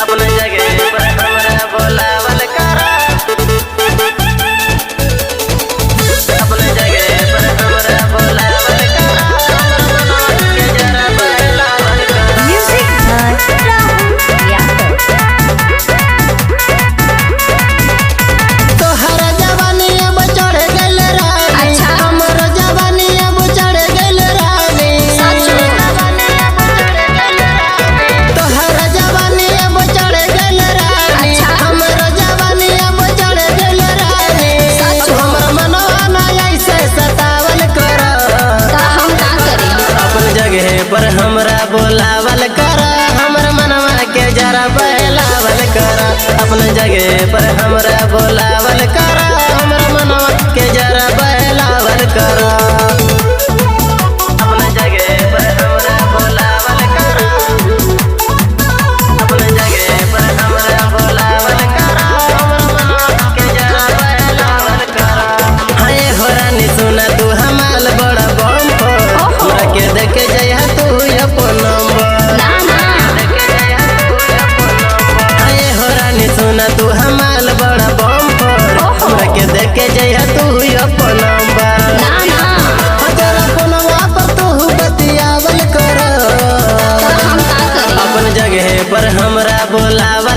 अपना जगह पर हमरा बोलावल कर। अपना जगह पर हमरा बोलावल कर, हमरा मनवा के जरा बहलावल कर। Music by Rahul Yadav. तोहरा जवानी अब चढ़ गइल रानी। अच्छा। हमर जवानी अब चढ़ गइल रानी। सच? तोहरा जवानी अब चढ़ गइल रानी। अच्छा। हमर जवानी अब चढ़ गइल रानी। सच? अब हमर मनवा ना ऐसे सतावल कर। त हम का करी? अपन जगह पर हमरा बोलावल कर, हमर मनवा के जरा बहलावल कर। अपन जगह पर हमरा बोलावल कर, हमर मनवा के जरा बहलावल कर। अपना जगह पर हमरा बोलावल कर। अपना जगह पर हमरा बोलावल कर, हमर मनवा के जरा बहलावल कर। हाय हो रानी सुना तू हमाल बड़ा बम हो, हमरा के देखे जइहा तू अपन नंबर। ना ना। हाय हो रानी सुना तू हमाल बड़ा बम हो, हमरा के देखे जइहा तू अपन नंबर। ना ना। जरा फोनवा पर तू बतियावल कर। त हम का करी? अपन जगह पर हमरा बोलावल